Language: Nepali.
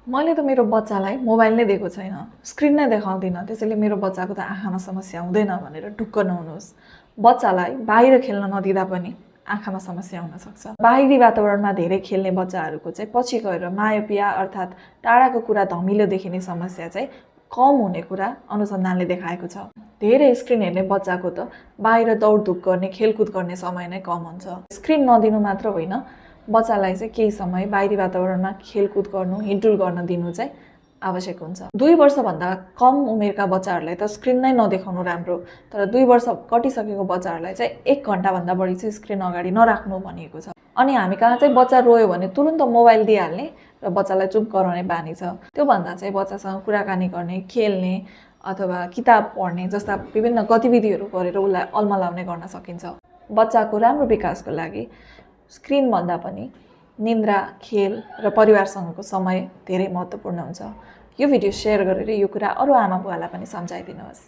मैले त मेरो बच्चालाई मोबाइल नै दिएको छैन, स्क्रिन नै देखाउँदिनँ, त्यसैले मेरो बच्चाको त आँखामा समस्या हुँदैन भनेर ढुक्क नहुनुहोस्। बच्चालाई बाहिर खेल्न नदिँदा पनि आँखामा समस्या हुन सक्छ। बाहिरी वातावरणमा धेरै खेल्ने बच्चाहरूको चाहिँ पछि गएर मायोपिया अर्थात् टाढाको कुरा धमिलो देखिने समस्या चाहिँ कम हुने कुरा अनुसन्धानले देखाएको छ। धेरै स्क्रिन हेर्ने बच्चाको त बाहिर दौडधुप गर्ने, खेलकुद गर्ने समय नै कम हुन्छ। स्क्रिन नदिनु मात्र होइन, बच्चालाई चाहिँ केही समय बाहिरी वातावरणमा खेलकुद गर्नु, हिँडडुल गर्न दिनु चाहिँ आवश्यक हुन्छ। 2 वर्षभन्दा कम उमेरका बच्चाहरूलाई त स्क्रिन नै नदेखाउनु राम्रो, तर 2 वर्ष कटिसकेको बच्चाहरूलाई चाहिँ 1 घन्टाभन्दा बढी चाहिँ स्क्रिन अगाडि नराख्नु भनिएको छ। अनि हामी कहाँ चाहिँ बच्चा रोयो भने तुरुन्त मोबाइल दिइहाल्ने र बच्चालाई चुप गराउने बानी छ। त्योभन्दा चाहिँ बच्चासँग कुराकानी गर्ने, खेल्ने अथवा किताब पढ्ने जस्ता विभिन्न गतिविधिहरू गरेर उसलाई अल्मलाउने गर्न सकिन्छ। बच्चाको राम्रो विकासको लागि स्क्रिनभन्दा पनि निन्द्रा, खेल र परिवारसँगको समय धेरै महत्त्वपूर्ण हुन्छ। यो भिडियो सेयर गरेर यो कुरा अरू आमा बुवालाई पनि सम्झाइदिनुहोस्।